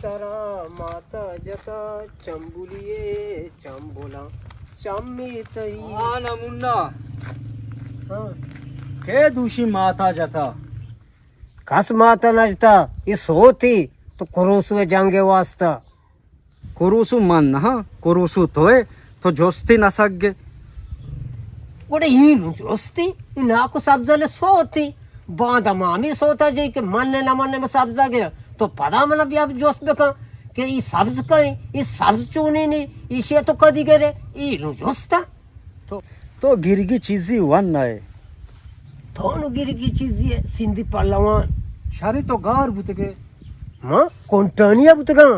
ترا ماتا جتا چمبلیے چمبلاں چمی تئی۔ ہاں نمونہ۔ ہاں۔ کے دوشی ماتا جتا؟ کس ماتا نہ جتا، اے سوتی تو کروسو جنگ واسطہ۔ کروسو من نہ، کروسو توئے، تو جستی نہ سگے۔ گڑا اے نوں جستی، اے ناکو سبزل سوتی۔ باندا ما ہمے سوتا جئی کہ من نہ من نہ سبزا گرا۔ تو پدا منا بیا جست بکن کہ اے سبز کئے، اے سبز چونی نی، ایشی تو کدی گرے، اے نوں جستا۔ تو، تو گرگی چیزی ون نہ ئے۔ تو نوں گرگی چیزی ئے، سندھی پہلوان۔ شری تو گار بوتگے۔ ما کنٹانیا بوتگاں۔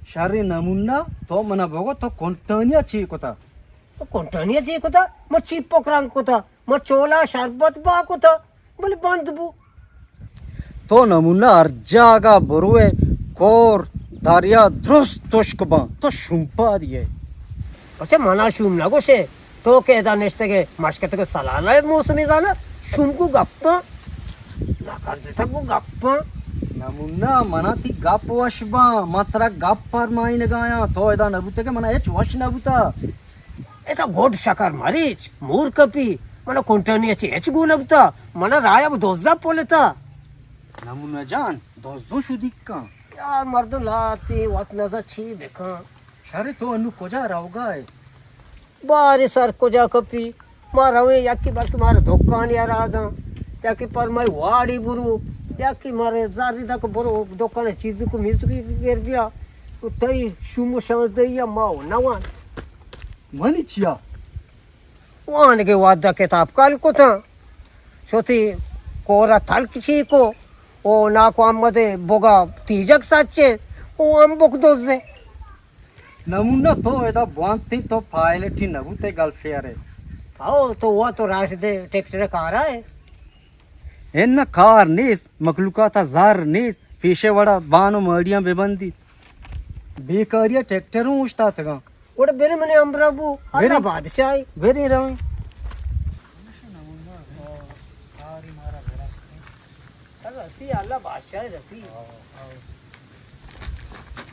شری نمونہ، تو منا بگو، تو کنٹانیا چی کتا؟ تو کنٹانیا چی کتا؟ ما چیپک رنگ کتا، ما چولا شربت با کتا، بلے بند بو۔ تو نمونہ ہر جاگہ بروئے، کور، دریا درست تشک باں، تو شومپا دیئے۔ بچہ منا شوم نہ گوشے، تو کہ ادا نشتگے مشکتگے سلالہ موسمی زانا، شوم گو گپاں، نہ کرزتگ گو گپاں۔ نمونہ منا تی گپ وش باں، من ترا گپ پرمائینگایاں، تو ادا نبوتگے منا ہچ وش نبوتا۔ ادا گڈ شکر مریچ، مور کپی، منا کنٹانی چی ہچ گون نبوتا، منا رایا بو دوزا پولتا۔ نمونہ جان، دوزو شدیکاں۔ یار مردم لاتی وت نزا چی بکن۔ شر تو انو کجا روگا ئے؟ بارے سر کجا کپی؟ ما رویں یکی بلکہ مارا دکانی اراداں، یکی پر مئے واڑی برو، یکی مارے زاری دک برو دکان چیزی کو میزی گر بیا۔ تو تئی شوم و شانزدہی ما و نوان۔ منی چیا؟ وانگے وھد ء کتاب کل کتاں، شتی کور ء تلک چیکو، او ناکو احمد ء بگا تیجگ سچے، او امبک دزے۔ نمونہ تو ادا بوانتی تو پائلٹی نبوتے گلفیئر ء۔ او تو وا تو راشد ء ٹریکٹر ء کارا ئے۔ اناں کار نیست، مخلوقات ء زر نیست، پیشے وڑا بان و ماڑیاں بہ بندیت۔ بیکاری ء ٹریکٹر اوں اوشتاتگاں۔ گڑا برے منی ہمراہ بو، اللہ برے۔ بادشاہی۔ برے رویں۔ رسی اللہ بادشاہی رسی۔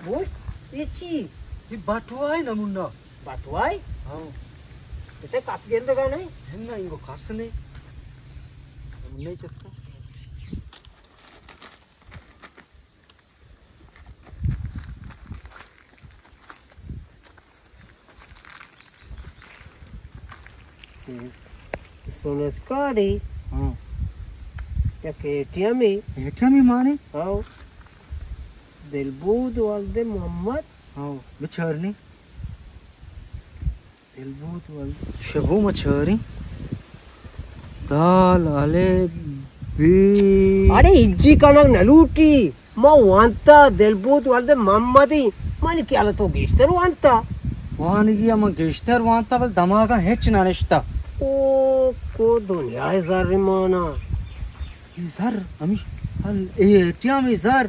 گوشت، اے چی؟ اے بٹوائی نمونہ۔ بٹوائی؟ ہاں۔ اسے کس گندگا نہیں؟ نہ، انگو کس نہیں۔ نمونہ ہی چسکا۔ سونس کارڈی۔ ہاں۔ یک اے ٹی ایم ای۔ اے ٹی ایم ای مانے؟ ہاں۔ دلبود ولد محمد۔ ہاں، بچارنی۔ دلبود ولد۔ شبو مچاری۔ دال، الف، بی۔ اڑے ہجی کنگ نہ لوٹی۔ ما وانتا دلبود ولد محمدی۔ منی خیال تو گیشتر وانتا۔ وانگی من گیشتر وانتا، بل دماغا ہچ نہ نشتا۔ او کو دنیا زر مانا۔ اے زر، ہمیش، ال-، اے اے ٹی ایم ای زر۔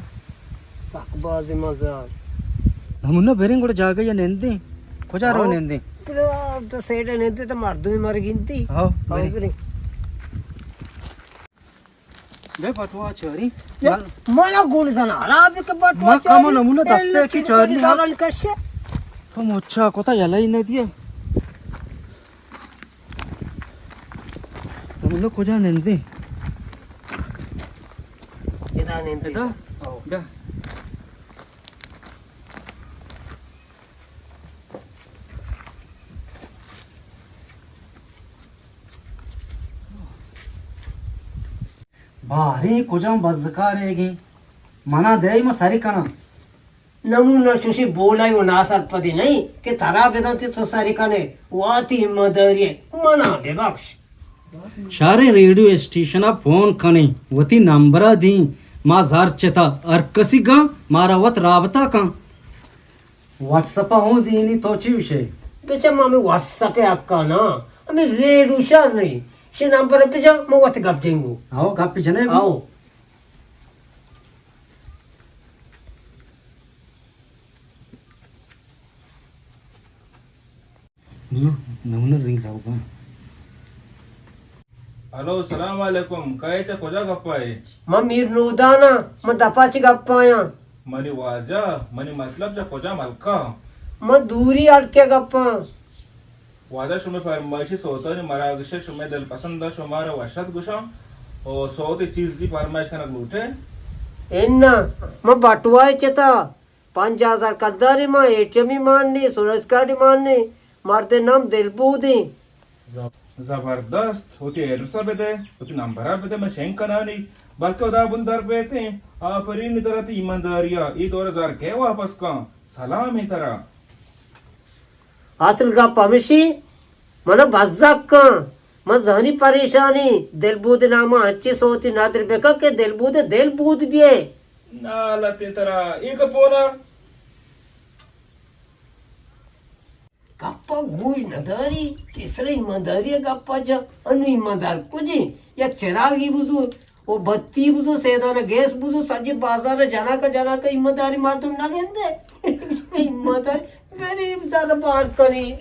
سک بازی مزار۔ ہمونا بریں گڑا جاگہ یا نندیں۔ کجا رو ہاں۔ نندیں؟ برو، تو سیڈ نندیں تو مردمی مر گنتی۔ ہاں، ہاں، بریں۔ بریں۔ بے بٹوا چاری۔ یا، مانا گول زنا۔ حرام کہ بٹوا ما کمو چاری۔ نمونا دستے اے کی چاری۔ زرن کشے۔ تو مچا کوتا یلا ہی نہ دیا۔ تو مطلب کجا نندے؟ ادا نندے۔ ادا؟ او۔ بیا۔ باریں کجام بزکارے گیں؟ منا دے ما سری کناں۔ نمونہ چوشیں بولائے و ناسرپدے نئیں کہ ترا بدنت تو سری کنے، واتی ہمت داری ئے، منا ببخش۔ شاریں ریڈیو اسٹیشن ء فون کنیں، وتی نمبر ء دیں، ما زر چتا ہر کسی گاں مارا وت رابطہ کن۔ واٹس اپ ء ہوں دینی تو چی وشے؟ بچہ ما ہمیں واٹس اپ ء حقا نا، ہمیں ریڈیو شار نہیں، شے نمبر پہ جا ما وت گپ جنگو۔ آؤ گپ جنے۔ آؤ۔ بزو، نمونہ رنگ راو با۔ ہلو، سلام علیکم۔ کئے چہ کجا گپا ئے؟ من میر نودان آں، من دپا چہ گپا آیاں۔ منی واجہ، منی مطلب چہ کجام ہلکا؟ من دوری ہلکے گپاں۔ واجہ، شمئے فرمائشی سوتانی مراگش ءَ شمئے دلپسند ءَ شمارا وش ات گوشاں۔ او سوتے چیزی فرمائش کنگ لوٹے؟ اناں، من بٹوا ءِ چتا پنجاہ ہزار کداری، من اے ٹی ایم مان نی، سورج کارڈ مان نی، مردے نام دلبودیں۔ ز-، زبردست، وتی ایڈریس ءَ بدے، وتی نمبر ءَ بدے، من شنگ کنانی، بلکہ ہدا بندر بیتیں، آپرین ترا تی ایمانداری ءَ، اے دور ہزار کئے واپس کن، سلام ایں ترا۔ اصل گپ ہمشی، من بزگ کن، من زانی پریشانی، دلبود نام ءَ انچی سوتی ندر بکن کہ دلبود دلبود بیئے۔ نالتیں ترا، اے گپونا۔ گپا گوش نداری، پیسر ایمانداری گپا جا، انو ایماندار کجے؟ یک چراگی بزور، او بتی بزور، سیدان گیس بزور، سجے بازار جناک جناک ایمانداری مردم نگندے۔ ایماندار غریب سر بار کنی۔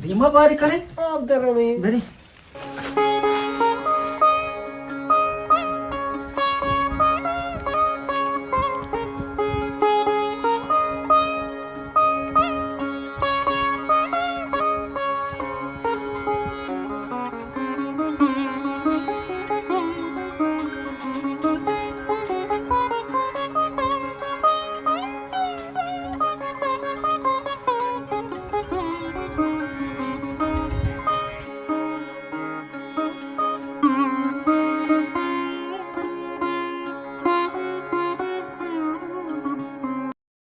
دیما بار کنی؟ آپ درمی۔ بری۔